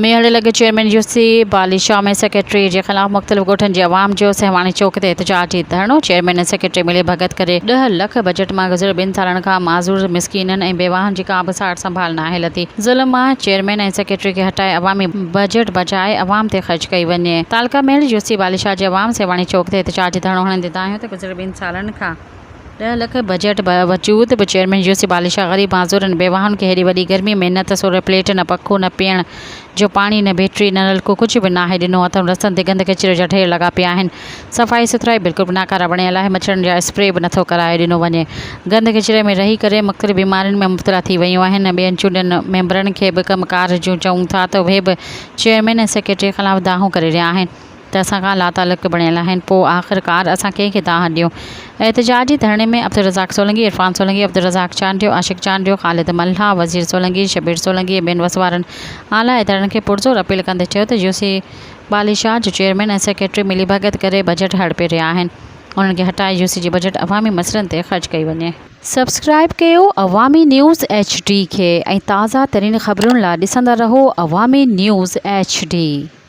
ميهڙ لڳ chairman UC بالي Shah ۾ secretary جي خلاف مختلف ڳوٺن جي عوام جو سهواڻي چوڪ تي احتجاجي ڌرڻو، چيئرمين ۽ سيڪريٽري ملي ڀڳت ڪري ڏهه لک بجيٽ مان گذريل ٻن سالن کان معذور مسڪينن ۽ بيواهن جي ڪا به سار سنڀال ناهي لڌي، ظلم آ، چيئرمين ۽ سيڪريٽري کي هٽائي عوامي بجيٽ بچائي عوام تي خرچ ڪئي وڃي. تعلقه ميهڙ يوسي بالي شاهه جي عوام سهواڻي چوڪ تي احتجاجي ڌرڻو هڻندي دانهيو ته گذريل ٻن سالن کان ڏهه لک بجيٽ باوجود به چيئرمين يوسف علي شاهه غريب معذور ۽ بيواهن کي هيڏي وڏي گرمي ۾ نه ته سولر پليٽ نه پکو نه پيئڻ جو پاڻي نه بيٽري نه نلڪو ڪجهه به ناهي ڏنو اٿن رستن تي گند ڪچري جا ڍير لڳا پيا آهن صفائي سٿرائي بلڪل به ناڪاره بڻيل آهي مڇرن جا اسپري به نٿو ڪرائي ڏنو وڃي گند ڪچري ۾ رهي ڪري مختلف بيمارين ۾ مبتلا ٿي ويون آهن ٻين چونڊيل ميمبرن کي به ڪم ڪار جون چئون ٿا ته اهي به چيئرمين ۽ سيڪريٽري خلاف دانهون ڪري رهيا آهن. ته اسان کان لاتعلق بڻيل آهن پوء آخرڪار اسان ڪنهن کي دانهن ڏيون؟ احتجاجي ڌرڻي ۾ عبدالرزاق سولنگي، عرفان سولنگي، عبدالرزاق چانڊيو، عاشق چانڊيو، خالد ملاح، وزير سولنگي، شبير سولنگي ۽ ٻين وس وارن اعليٰ ادارن کي پرزور اپيل ڪندي چيو ته يوسي بالي شاهه جو چيئرمين ۽ سيڪريٽري ملي ڀڳت ڪري بجيٽ هڙپي رهيا آهن انهن کي هٽائي يوسي جي بجيٽ عوامي مسئلن تي خرچ ڪئي وڃي. سبسڪرائيب ڪيو عوامي نيوز ايڇ ڊي کي ۽ تازه ترين خبرن لا ڏسندا رهو عوامي نيوز ايڇ ڊي.